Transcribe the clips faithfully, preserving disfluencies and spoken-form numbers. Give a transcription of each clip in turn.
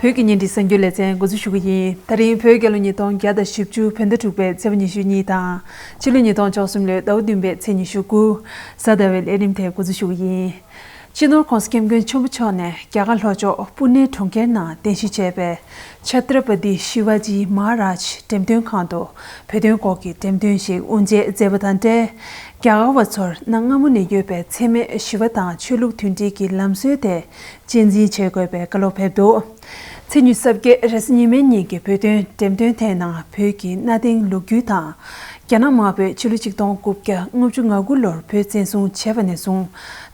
བོད་ཀྱི་བརྙན་འཕྲིན་གསར་འགྱུར་ལེ་ཚན་འགོ་འཛུགས་ཞུ་གི་ཡིན། ད་རིང་བོད་རྒྱལ་ལོ་ཉིས་སྟོང་བརྒྱ་དང་བཞི་བཅུ་བོད་ཟླ་དྲུག་པའི་ཚེས་པ་ཉི་ཤུ་གཉིས་དང་། ཕྱི་ལོ་ཉིས་སྟོང་བཅུ་གསུམ་ལོའི་ཟླ་བ་བདུན་པའི་ཚེས་ཉི་ཤུ་དགུ། གཟའ་ཟླ་བའི་ལས་རིམ་དེ་འགོ་འཛུགས་ཞུ་གི་ཡིན། སྤྱི་ནོར་༸གོང་ས་༸སྐྱབས་མགོན་ཆེན་པོ་མཆོག་ནས་རྒྱ་གར་ལྷོ་ཕྱོགས་པུ་ནེ་གྲོང་ཁྱེར་ནང་རྟེན་གཞི་བྱས་པའི་ཆ་ཏྲ་པ་ཏི་ཤི་ཝ་ཇི་མ་ཧ་རཱཇ་འགྲེམས་སྟོན་ཁང་དུ་བོད་དོན་སྐོར་གྱི་འགྲེམས་སྟོན་ཞིག་དབུ་འབྱེད་མཛད་པ་དང་འབྲེལ། རྒྱ་གར་བ་ཚོར་གནའ་སྔ་མོ་ནས་ཡོད་པའི་འཚེ་མེད་ཞི་བ་དང་ཆོས་ལུགས་མཐུན་སྒྲིལ་གྱི་ལམ་སྲོལ་དེ་གཅེས་འཛིན་བྱེད་དགོས་པའི་བཀའ་སློབ་ཕེབས་འདུག། ཚེས་ཉི་ཤུ་རྩ་བརྒྱད་རེས་གཟའ་ཉི་མའི་ཉིན་གྱི་བོད་དོན་འགྲེམས་སྟོན་དེའི་ནང་བོད་ཀྱི་གནའ་དེང་ལོ་རྒྱུས་དང་། རྒྱ་ནག་དམར་པོས་ཕྱི་ལོ་ཆིག་སྟོང་དགུ་བརྒྱ་ལྔ་བཅུ་ང་དགུ་ལོར་བོད་བཙན་བཟུང་བྱས་པ་ནས་བཟུང་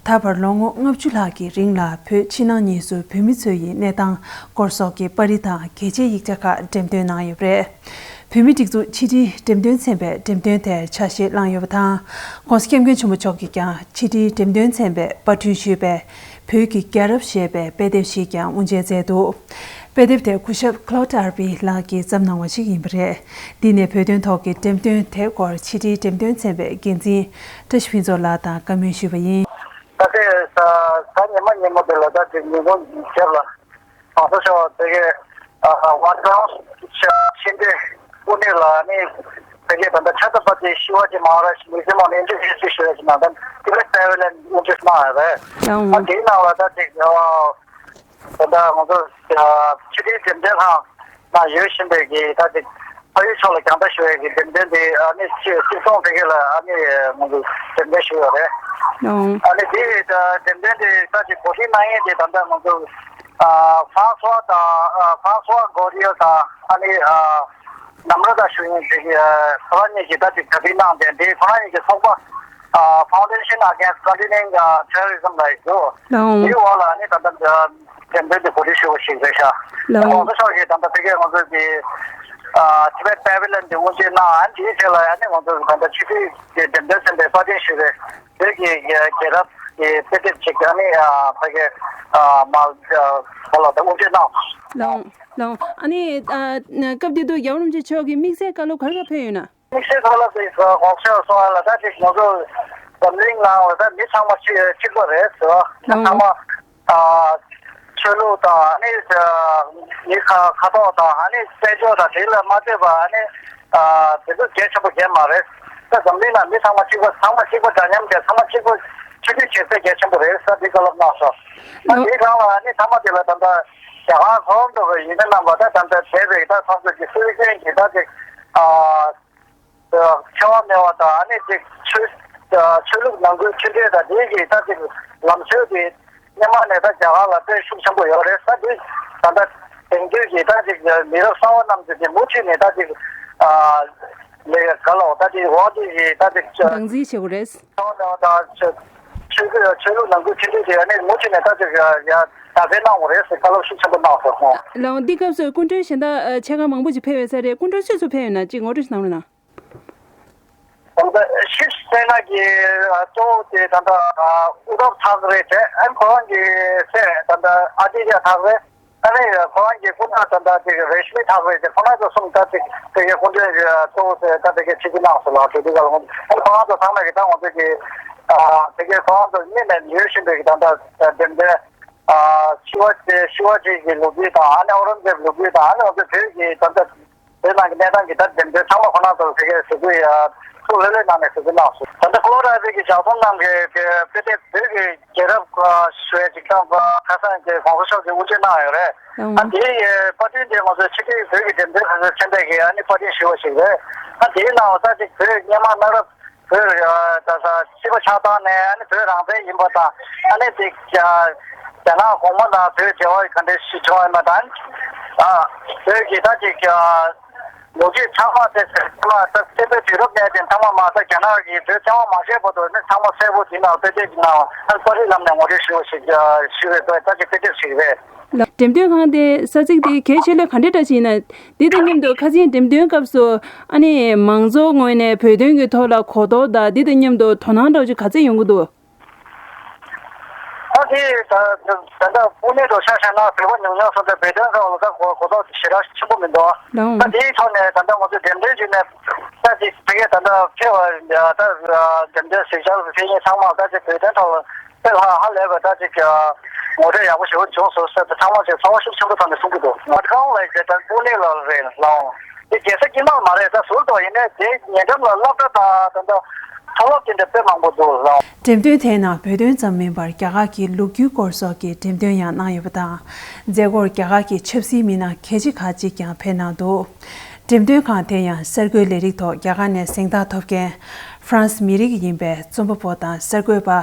ད་བར་ལོ་ངོ་ལྔ་བཅུ་ལྷག་གི་རིང་ལ་བོད་ཕྱི་ནང་གཉིས་སུ་བོད་མི་ཚོ་ཡི་གནས་སྟངས་སྐོར་སོགས་ཀྱི་པར་རིས་དང་གལ་ཆེའི་ཡིག་ཆ་ཁག་འགྲེམས་སྟོན་གནང་ཡོད་པ་རེད། བོད་མིའི་སྒྲིག་འཛུགས་ཕྱི་དྲིལ་འགྲེམས་སྟོན་ཚན་པས་འགྲེམས་སྟོན་དེར་ཆ་ཤས་བླངས་ཡོད་པ་དང་། ༸གོང་ས་༸སྐྱབས་མགོན་ཆེན་པོ་མཆོག་གིས་ཀྱང་ཕྱི་དྲིལ་འགྲེམས་སྟོན་ཚན་པས་པར་སྐྲུན་ཞུས་པའི་བོད་ཀྱི་རྒྱལ་རབས་ཞེས་པའི་དཔེ་དེབ་ཞིག་ཀྱང་དབུ་འབྱེད་མཛད་འདུག། དཔེ་དེབ་དེ་སྐུ་ཞབས་Claude Arpi ལགས་ཀྱིས་བརྩམས་གནང་བ་ཞིག་ཡིན་པ་རེད། འདི་ནས་བོད་དོན་ཐོག་གི་འགྲེམས་སྟོན་དེའི་སྐོར་ཕྱི་དྲིལ་འགྲེམས་སྟོན་ཚན་པའི་འགན་འཛིན་བཀྲ་ཤིས་ཕུན་ཚོགས་ལགས་དང་བཀའ་མོལ་ཞུས་པ་ཡིན། ད་ལྟའི་གཟའ་ཉི་མ་ཉིན་མོ་དེ་ལ་ད་དེ་ཉིན་གུང་རྒྱབ་ལ་གོང་ས་མཆོག་དེ་གའི་ཝ་ཊར་ཧའུ་སི་ཕྱི་འབྲེལ་དབུ་ནི་ལ་ནི་དེ་གའི་ད་ལྟ་ཆ་ཏྲ་པ་ཏི་ཤི་ཝ་ཇི་མ་ཧ་རཱཇ་མིའུ་ཛི་ཡམ་ཨོཕ་ཨིན་ཌི་ཇི་ནེ་ཧིསྟ་རི་ཞེས་པའི་ནང་ད་ཏི་བེཊ་པེ་ཝི་ལི་ཡོན་དབུ་འབྱེད་གནང་ཡོད་རེད། ཨ་དེའི་ནང་ལ་ད་ཅིག་ད་ལྟ་ང་ཚོ་ཕྱི་དྲིལ་འགྲེམས་སྟོན་ཁང་ནང་ཡོད་བཞིན་པའི་གི་ད་ཅིག་ཕ་ཡུལ་ཕྱོགས་ལ་རྒྱང་ལྟ་ཞུ་བའི་གི་འགྲེམས་སྟོན་དེ་ཨ་ནི་ཆིག་སྟོང་དེ་གའི་ལ་ཨ་ནི་ང་ཚོ་འགྲེམས་སྟོན་ཞུ་ཡོད་རེད། ཨ་ནི་དེ་འགྲེམས་སྟོན་དེ་ད་ཅིག་གོ་སྒྲིག་གནང་མཁན་དེ་ད་ལྟ་ང་ཚོ་ཧྥ་རན་སུ་ཝ་དང་ཧྥ་རན་སུ་ཝ་གོ་རི་ཡལ་དང་ཨ་ནི་ནམ་ར་ད་ཞུ་མཁན་དེ་གི་ཁོ་རང་གཉིས་ཀྱིས་ད་ཅིག་གྲ་སྒྲིག་གནང་དེ་འདི་ཁོ་རང་གཉིས་ཀྱི་ཚོགས་པ་Foundation Against Condemning Terrorism ལ་ཡོད། དེའི་འོག་ལ་ཨ་ནི་ད་ལྟ་འགྲེམས་སྟོན་དེ་གོ་སྒྲིག་ཞུ་བ་ཞིག་རེད་ཤག་ལགས། ང་ཚོ་ཕྱོགས་ཀྱིས་ད་ལྟ་ཕ་གིར་ང་ཚོ་གི་ཨ་ཊི་བེཊ་པེ་ཝི་ལི་ཡོན་དེ་དབུ་འབྱེད་གནང་། ཨ་ནི་དེའི་རྗེས་ལ་ཨ་ནི་ང་ཚོ་གི་ད་ལྟ་ཕྱི་དྲིལ་གྱི་འགྲེམས་སྟོན་ཚན་པས་པར་སྐྲུན་ཞུས་པའི་བོད་ཀྱི་རྒྱལ་རབས་ཀྱི་དཔེ་དེབ་ཅིག་ཨ་ནི་ཨ་ཕ་གིར་ཨ་མ་ཨ་ག་ལ་ད་དབུ་འབྱེད་གནང་། ལགས་ལགས། ཨ་ནི་ཨ་སྐབས་དེ་དུས་རྒྱལ་བ་རིན་པོ་ཆེ་མཆོག་གིས་དམིགས་བསལ་བཀའ་སློབ་ག་རེ་ག་ཕེབས་ཡོད་ན། དམིགས་བསལ་བཀའ་སློབ་དེ་གོང་ས་མཆོག་གསུངས་པ་ལ་ད་ཅིག་ང་ཚོ་འཛམ་གླིང་ནང་ལ་ད་མི་ཚང་མ་གཅིག་གཅིག་པ་རེད་ཟེར་བ། ཚང་མ་ཨ་ཆོས་ལུགས་དང་ཨ་ནི་མི་ཁ་ཁ་དོག་དང་ཨ་ནི་དཔལ་འབྱོར་དང་དེ་ལ་མ་ལྟོས་པ་ཨ་ནི་ཨ་དེ་ཚོ་གལ་ཆེན་པོ་གལ་མ་རེད། ད་འཛམ་གླིང་ནང་མི་ཚང་མ་གཅིག་པ་ཚང་མ་གཅིག་པ་འདྲ་མཉམ་གྱི་ཚང་མ་གཅིག་པ་ཆོས་ལུགས་བྱེད་ཚད་གལ་ཆེན་པོ་རེད་ཟེར་འདི་བཀའ་སློབ་གནང་སོང་། ད་དེའི་སྒང་ལ་ཨ་ནི་མཐའ་མ་དེ་ལ་ད་ལྟ་རྒྱ་གར་ལྷོ་ནུབ་ཀྱི་ཡུལ་མི་རྣམས་ལ་ད་ད་ལྟ་བསྡད་པའི་ད་ཁོང་ཚོ་གི་སྲོལ་རྒྱུན་གྱི་ད་ཅིག་ཨ། འཚེ་བ་མེད་པ་དང་ཨ་ནི་ཅིག་ཆོས་ཆོས་ལུགས་ནང་ཁུལ་མཐུན་སྒྲིལ་དང་དེའི་གི་ད་ཅིག་ལམ་སྲོལ་དེ་སྔོན་མ་ནས་ད་རྒྱ་གར་ལ་དཔེ་ཤུགས་ཆེན་པོ་ཡོད་རེད། ད་དེ་ད་ལྟ་དེང་དུས་ཀྱི་ད་ཅིག་མི་རབས་གསར་བ་རྣམས་ཀྱིས་དེ་མུ་མཐུད་ནས་ད་ཅིག་ཨ་ལས་ག་ལ་ད་ཅིག་འོག་དེ་གི་ད་ཅིག་སྟངས་འཛིན་བྱེད་དགོས་རེད། ད་ད་ཆོས་ཆོས་ཆོས་ལུགས་ནང་ཁུལ་མཐུན་སྒྲིལ་དེ་ཨ་ནི་མུ་མཐུད་ནས་ད་ཅིག་ཡ་དར་སྤེལ་གནང་དགོས་རེད་ཟེར་བཀའ་སློབ་ཤུགས་ཆེན་པོ་གནང་སོང་། ལགས་འོང་། འདི་སྐབས་སུ་སྐུ་མགྲོན་གཞན་དག་ཆེ་ཁག་མང་པོ་ཞིག་ཕེབས་ཡོད་ས་རེད། སྐུ་མགྲོན་སུ་སུ་ཕེབས་ཡོད་ན་ཅིག་ངོ་སྤྲོད་ཞིག་གནང་རོགས་གནང་། ད་ལྟ་ཤིབ་སེ་ན་གི་གཙོ་བོ་དེ་ད་ལྟ་ཨུ་དྷབ་ཐཱ་ཀ་རེ་རེད། ཨ་ནི་ཁོ་རང་གི་སྲས་ད་ལྟ་ཨ་ཏི་ཏྱ་ཐཱ་ཀ་རེ། ཨ་ནི་ཁོ་རང་གི་སྐུ་ཕྲེང་ད་ལྟ་དེ་རེཤ་མི་ཐཱ་ཀ་རེ་དེ་ཁོ་རང་ཚོ་གསུམ་ད་དེ་དེ་གའི་སྐུ་མགྲོན་གཙོ་བོ་ཟེར་ད་དེ་གའི་ཆིབས་བསྒྱུར་གནང་སོང་ལགས། དེ་དུས་སྐབས་ལ་ཨ་ནི་ཁོ་རང་ཚོ་ཚང་མས་གི་ད་ང་ཚོ་གི་ཨ་དེ་གའི་ཁོ་རང་ཚོ་སྔོན་ནས་ཡོད་བཞིན་པའི་གི་ད་ལྟ་འགྲེམས་སྟོན་ཨ་ཤི་ཝ་ཇི་ཤི་ཝ་ཇི་གི་ལོ་རྒྱུས་དང་ཨ་ནི་ཨོ་རང་ཛེབ་ལོ་རྒྱུས་དང་ཨ་ནི་ང་ཚོ་བོད་ཀྱི་ད་ལྟ་བོད་ནང་གི་གནས་སྟངས་ཀྱི་ད་འགྲེམས་སྟོན་ཚང་མ་ཁོ་རང་ཚོར་དེ་གའི་གཟིགས་འབུལ་ཡ་ཐུགས་ལྷོད་ལྷོད་གནང་ནས་གཟིགས་འབུལ་གནང་སོང་། ད་ལྟ་ཀློ་ར་བི་གི་ལྗགས་རྩོམ་ནང་གི་དཔེ་དེབ་བོད་ཀྱི་རྒྱལ་རབས་ཞུ་བའི་ཅིག་ཐང་ཁ་སང་གི་གོང་ས་མཆོག་གིས་དབུ་འབྱེད་གནང་ཡོད་རེད། ཨ་དེའི་པར་སྐྲུན་དེ་ང་ཚོའི་ཕྱི་དྲིལ་བོད་ཀྱི་འགྲེམས་སྟོན་ཁང་ཚན་པས་ཀྱིས་ཨ་ནི་པར་སྐྲུན་ཞུས་པ་ཞིག་རེད། ཨ་དེའི་ནང་ད་ཅིག་བོད་སྔོན་མ་གནའ་རབས་བོད་ད་ས་སྤྱི་པ་ཆགས་སྟངས་ནས་ཨ་ནི་བོད་རང་བཙན་ཡིན་པ་དང་ཨ་ནི་ཅིག་རྒྱ་ནག་གོང་མ་དང་བོད་འབྲེལ་བ་ག་འདྲ་ཞིག་བྱུང་ཡོད་མེད་དང་ཨ་བོད་ཀྱི་ད་ཅིག་ལོ་རྒྱུས་ཚང་མ་དེ་ཚང་མ་ད་བཙན་པོའི་དུས་རབས་ནས་དེ་ཚང་མ་མ་ད་རྒྱ་ནག་གིས་བོད་བཙན་དབང་མ་བྱས་བར་དུ་ནི་ཚང་མ་གསལ་པོ་དེ་ནང་དཔེ་དེབ་ཀྱི་ནང་ཨ་པར་རིས་ལམ་ནས་ངོ་སྤྲོད་ཞུ་བ་ཞིག་ཞུ་བའི་དཔེ་ད་ཅིག་དཔེ་དེབ་ཞིག་རེད། ལགས། འགྲེམས་སྟོན་ཁང་དེ་ས་ཚིགས་དེ་གལ་ཆེ་ལོས་ག་འདྲའི་འདྲ་ཞིག་ཡིན་ན། འདི་དང་མཉམ་དུ་ཁ་སང་འགྲེམས་སྟོན་སྐབས་སུ་ཨ་ནི་མང་ཚོགས་ངོས་ནས་བོད་དོན་གྱི་ཐོག་ལ་གོ་རྟོགས་དང་འདི་དང་མཉམ་དུ་དོ་སྣང་འདྲ་བོ་ཅིག་ག་ཚད་ཡོང་གི་འདུག། ད་དེ་ད་ད་ལྟ་དབུ་མའི་ཐོག་ཆ་བཞག་ན་བོད་པ་ཉུང་ཉུང་སོང་ཙང་བོད་དོན་སྐོར་ལ་ད་གོ་གོ་རྟོགས་ཞེ་དྲག་ཆེན་པོ་མི་འདུག། ལགས། ད་དེའི་ཐོག་ནས་ད་ལྟ་ང་ཚོ་འགྲེམས་སྟོན་བྱས་ནས་ད་དེ་དེ་གས་ད་ལྟ་ཕེབས་པ་ད་འགྲེམས་སྟོན་གཟིགས་བྱ་ལ་ཕེབས་མཁན་ཚང་མ་ད་དེ་བོད་དོན་ཐོག་ལ་དཔེ་ཧ་ཧ་ལས་པ་ད་ཅིག་ཨ་ ངོ་སྤྲོད་ཡག་པོ་ཞེ་པོ་བྱུང་སོང་ཟེར་ཏེ་ཚང་མ་ཚོས་ཚོར་བ་ཤུགས་ཆེན་པོ་ཐོག་ནས་གསུང་གི་འདུག་མོ་ཊ་ཁང་ལ་ཡི་ཟེར་ད་སྤུ་ནེ་ལ་རེད་ལགས། དེ་རྒྱལ་ས་དཀྱིལ་མ་མ་རེད། ད་ཟུར་དུ་ཡིན་ནའི་དེ་ཉེ་འགྲམ་ལ་སློབ་གྲྭ་དང་ད་ལྟ་མཐོ་སློབ་དེ་འདྲ་དཔེ་མང་པོ་འདུག་ལགས། འགྲེམས་སྟོན་དེའི་ནང་བོད་དོན་ཙམ་མིན་པར་རྒྱ་གར་གྱི་ལོ་རྒྱུས་སྐོར་སོགས་ཀྱི་འགྲེམས་སྟོན་ཡང་གནང་ཡོད་པ་དང་། མཛད་སྒོར་རྒྱ་གར་གྱི་ཆབ་སྲིད་མི་སྣ་གལ་ཆེ་ཁག་ཅིག་ཀྱང་ཕེབས་གནང་འདུག་འགྲེམས་སྟོན་ཁང་དེ་ཡང་གསར་འགོད་ལས་རིགས་ཐོག་རྒྱ་གར་ནས་གཟེངས་རྟགས་ཐོབ་མཁན་ཧྥ་རན་སི་མི་རིགས་ཡིན་པའི་རྩོམ་པ་པོ་དང་གསར་འགོད་པ་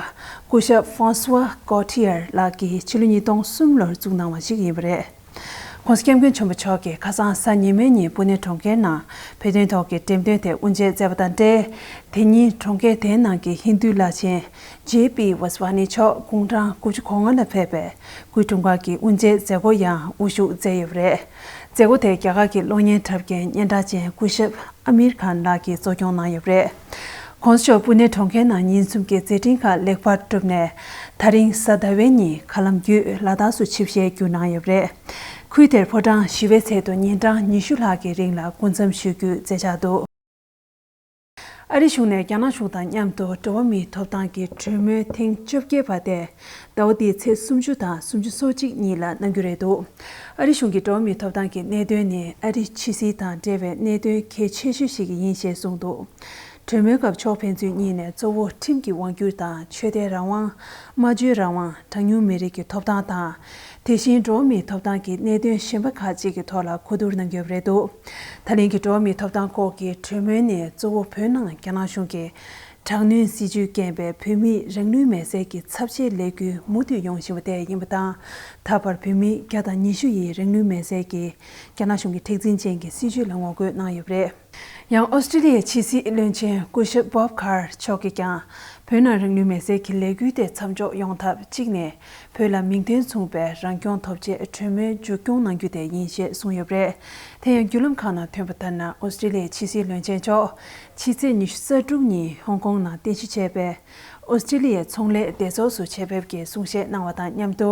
སྐུ་ཞབས་François Gauthier ལགས་ཀྱིས་ཕྱི་ལོ་ཉིས་སྟོང་གསུམ་ལོར་བཙུགས་གནང་བ་ཞིག་ཡིན་པ་རེད། ྋགོང་ས་ྋསྐྱབས་མགོན་ཆེན་པོ་མཆོག་གིས་ཁ་སང་གཟའ་ཉི་མའི་ཉིན་པུ་ནེ་གྲོང་ཁྱེར་ནང་བོད་དོན་ཐོག་གི་འགྲེམས་སྟོན་དེ་དབུ་འབྱེད་མཛད་པ་དང་འབྲེལ། དེ་ཉིན་གྲོང་ཁྱེར་དེའི་ནང་གི་ཧིན་རྡུའི་བླ་ཆེན་ཇེ་པི་ཝཱ་སི་ཝཱ་ནི་མཆོག་དགུང་གྲངས་དགུ་བཅུ་གོ་ལྔ་ལ་ཕེབས་པའི་སྐུའི་འཁྲུངས་སྐར་གྱི་དབུ་འབྱེད་མཛད་སྒོ་ཡང་དབུ་བཞུགས་མཛད་ཡོད་པ་རེད། མཛད་སྒོ་དེར་རྒྱ་གར་གྱི་གློག་བརྙན་འཁྲབ་མཁན་སྙན་གྲགས་ཅན་སྐུ་ཞབས་ཨ་མིར་ཁཱན་ལགས་ཀྱིས་གཙོ་སྐྱོང་གནང་ཡོད་པ་རེད། ྋགོང་ས་མཆོག་པུ་ནེ་གྲོང་ཁྱེར་ནང་ཉིན་གསུམ་གྱི་མཛད་འཕྲིན་ཁག་ལེགས་པར་གྲུབ་ནས། ད་རིང་གཟའ་ཟླ་བའི་ཉིན་མཁའ་ལམ་བརྒྱུད་ལ་དྭགས་སུ་ཆིབས་ཞལ་བསྒྱུར་གནང་ཡོད་པ་རེད། ཁུལ་དེར་ཕོ་བྲང་བཞི་པའི་ཚལ་དུ་ཉིན་གྲངས་ཉི་ཤུ་ལྷག་གི་རིང་ལ་སྐུ་མཚམས་བཞུགས་རྒྱུའི་མཛད་འཆར་འདུག་ཨ་རི་གཞུང་ནས་རྒྱ་ནག་གཞུང་དང་མཉམ་དུ་འགྲོ་བ་མིའི་ཐོབ་ཐང་གི་གྲོས་མོལ་ཐེངས་བཅོ་བརྒྱད་པ་དེ་ཟླ་བ་འདིའི་ཚེས་སུམ་ཅུ་དང་སུམ་ཅུ་སོ་གཅིག་གཉིས་ལ་གནང་རྒྱུ་རེད་འདུག་ཨ་རི་གཞུང་གིས་འགྲོ་བ་མིའི་ཐོབ་ཐང་གི་གནད་དོན་ནི་ཨ་རི་ཕྱི་སྲིད་དང་འབྲེལ་བའི་གནད་དོན་གལ་ཆེ་ཤོས་ཤིག་ཡིན་ཞེས་གསུངས་འདུག་གྲོས་མོལ་སྐབས་ཕྱོགས་ཕན་ཚུན་གཉིས་ནས་གཙོ་བོ་ཁྲིམས་ཀྱི་དབང་སྒྱུར་དང་ཆོས་དད་རང་དབང་། སྨྲ་བརྗོད་རང་དབང་། གྲངས་ཉུང་མི་རིགས་ཀྱི་ཐོབ་ཐང་དང་། དེ་བཞིན་འགྲོ་བ་མིའི་ཐོབ་ཐང་གི་གནད་དོན་གཞན་པ་ཁག་ཅིག་གི་ཐོག་ལ་གོ་བསྡུར་གནང་གི་ཡོད་པ་རེད་འདུག་ད་ལན་གྱི་འགྲོ་བ་མིའི་ཐོབ་ཐང་སྐོར་གྱི་གྲོས་མོལ་ནི་གཙོ་བོ་བོད་ནང་རྒྱ་ནག་གཞུང་གིས་དྲག་གནོན་སྲིད་ཇུས་རྐྱེན་པས་བོད་མིའི་རང་ལུས་མེར་སྲེག་གི་ཚབས་ཆེའི་ལས་འགུལ་མུ་མཐུད་ཡོང་བཞིན་པ་དེ་ཡིན་པ་དང་། ད་བར་བོད་མི་བརྒྱ་དང་ཉི་ཤུ་ཡིས་རང་ལུས་མེར་སྲེག་གིས་རྒྱ་ནག་གཞུང་གི་མཁྲེགས་འཛིན་ཅན་གྱི་སྲིད་བྱུས་ལ་ངོ་རྒོལ་གནང་ཡོད་པ་རེད། ཡང་ཨོ་སི་ཀྲི་ལི་ཡའི་ཕྱི་སྲིད་བློན་ཆེན་སྐུ་ཞབས་བོབ་ཁར་མཆོག་གིས་ཀྱང་བོད་ནང་རང་ལུས་མེར་སྲེག་གི་ལས་འགུལ་དེ་མཚམས་འཇོག་ཡོང་ཐབས་གཅིག་ནས་བོད་ལ་མིང་དོན་མཚུངས་པའི་རང་སྐྱོང་ཐོབ་ཆེད་གྲོས་མོལ་མཇུག་སྐྱོང་གནང་རྒྱུ་དེ་ཡིན་ཞེས་གསུངས་ཡོད་པ་རེད། དེ་ཡང་བརྒྱུད་ལམ་ཁག་ནང་ཐོན་པ་ལྟར་ན་ཨོ་སི་ཀྲི་ལི་ཡའི་ཕྱི་སྲིད་བློན་ཆེན་མཆོག་ཕྱི་ཚེས་ཉི་ཤུ་རྩ་དྲུག་ཉིན་ཧོང་ཀོང་ནང་རྟེན་གཞི་བྱས་པའི་ཨོ་སི་ཀྲི་ལི་ཡའི་ཚོང་ལས་སྡེ་ཚོགས་སུ་ཆེད་ཕེབས་ཀྱིས་གསུང་བཤད་གནང་བ་དང་མཉམ་དུ།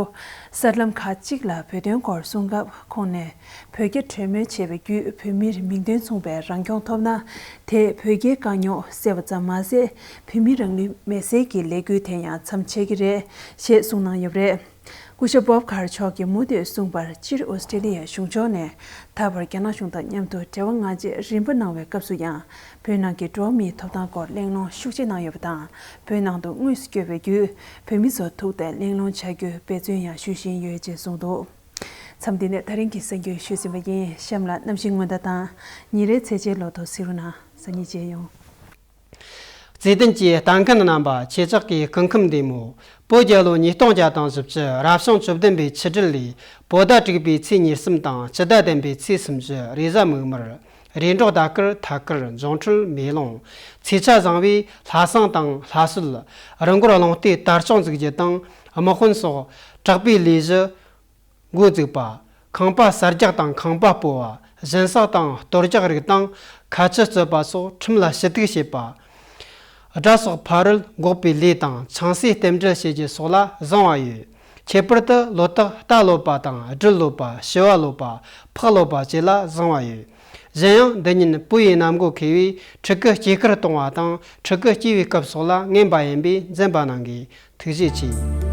གསར་ལམ་ཁག་ཅིག་ལ་བོད་དོན་སྐོར་གསུང་སྐབས་ཁོང་ནས་བོད་རྒྱ་གྲོས་མོལ་བྱས་པའི་བརྒྱུད་བོད་མིར་མིང་དོན་མཚུངས་པའི་རང་སྐྱོང་ཐོབ་ན། དེས་བོད་རྒྱའི་དཀའ་རྙོག་སེལ་བ་ཙམ་མ་ཟད། བོད་མིའི་རང་ལུས་མེར་སྲེག་གི་ལས་འགུལ་དེ་ཡང་མཚམས་ཆད་ཀྱི་རེད་ཞེས་གསུངས་གནང་ཡོད་པ་རེད། སྐུ་ཞབས་བོབ་ཁར་མཆོག་གིས་མུ་མཐུད་གསུངས་པར། སྤྱིར་ཨོ་སི་ཀྲི་ལི་ཡ་གཞུང་ཕྱོགས་ནས་ད་བར་རྒྱ་ནག་གཞུང་དང་མཉམ་དུ་འབྲེལ་བ་སྔ་རྗེས་རིམ་པ་གནང་བའི་སྐབས་སུ་ཡང་། བོད་ནང་གི་འགྲོ་བ་མིའི་ཐོབ་ཐང་སྐོར་གླེང་སློང་ཤུགས་ཆེ་གནང་ཡོད་པ་དང་། བོད་ནང་དུ་དངོས་སུ་བསྐྱོད་པའི་བརྒྱུད་བོད་མི་ཚོ་ཐུག་སྟེ་གླེང་སློང་བྱ་རྒྱུའི་འབད་བརྩོན་ཡང་ཞུ་བཞིན་ཡོད་ཅེས་གསུངས་འདུག་མཚམས་འདི་ནས་ད་རིང་གི་གསར་འགྱུར་ཞུས་ཟིན་པ་ཡིན། གཤམ་ལ་གནམ་གཤིས་སྔོན་བརྡ་དང་ཉིན་རེའི་ཚེས་ཆའི་ལོ་ཐོ་གཟིགས་རོགས་གནང་། སང་ཉིན་མཇལ་ཡོང་། བརྩེ་ལྡན་གྱི་ལྟ་མཁན་རྣམ་པ། ཁྱེད་ཅག་གི་སྐུ་ཁམས་བདེ་མོ། བོད་རྒྱལ་ལོ་ཉིས་སྟོང་བརྒྱ་དང་བཞི་བཅུ། རབ་བྱུང་བཅུ་བདུན་པའི་ཆུ་སྦྲུལ་ལོའི་བོད་ཟླ་དྲུག་པའི་ཚེས་ཉེར་གསུམ་དང་སྤྱི་ཟླ་བདུན་པའི་ཚེས་སུམ་ཅུ། རེས་གཟའ་མིག་དམར། རེས་འབྲོག་ཟླ་སྐར་ཐད་ཀར། འབྱུང་འཕྲོད་མེ་ལོང་། ཚེས་ཆ་བཟང་བས་ལྷ་བསང་དང་ལྷ་གསོལ། རི་མགོར་རླུང་རྟའི་དར་ལྕོག་འཛུགས་རྒྱུ་དང་དམག་དཔོན་སོགས་དྲག་པོའི་ལས་གཞི་འགོ་འཛུགས་པ། ཁང་པ་གསར་རྒྱག་དང་ཁང་པ་སྤོ་བ། སྦྱིན་སྲེག་དང་གཏོར་རྒྱག་རིགས་དང་ཁ་ཆུ་རྩོད་པ་སོགས་ཁྲིམས་ལ་ཞུ་གཏུག་བྱེད་པ། དགྲ་སོགས་ཕ་རོལ་འགོག་པའི་ལས་དང་ཆང་སའི་རྟེན་འབྲེལ་བྱེད་རྒྱུ་སོགས་ལ་བཟང་བ་ཡོད། ཁྱད་པར་དུ་ལོ་རྟགས་རྟ་ལོ་པ་དང་སྦྲུལ་ལོ་པ། བྱི་བ་ལོ་པ། ཕག་ལོ་པ་བཅས་ལ་བཟང་བ་ཡོད། གཞན་ཡང་འདི་ཉིན་བོད་ཡུལ་གནམ་སྒོ་ཁེལ་བས་ཕྲུ་གུ་སྐྱེས་སྐར་གཏོང་བ་དང་ཕྲུ་གུ་སྐྱེས་པའི་སྐབས་སོགས་ལ་ངན་པ་ཡིན་པས་འཛེམ་པ་གནང་དགོས། ཐུགས་རྗེ་ཆེ།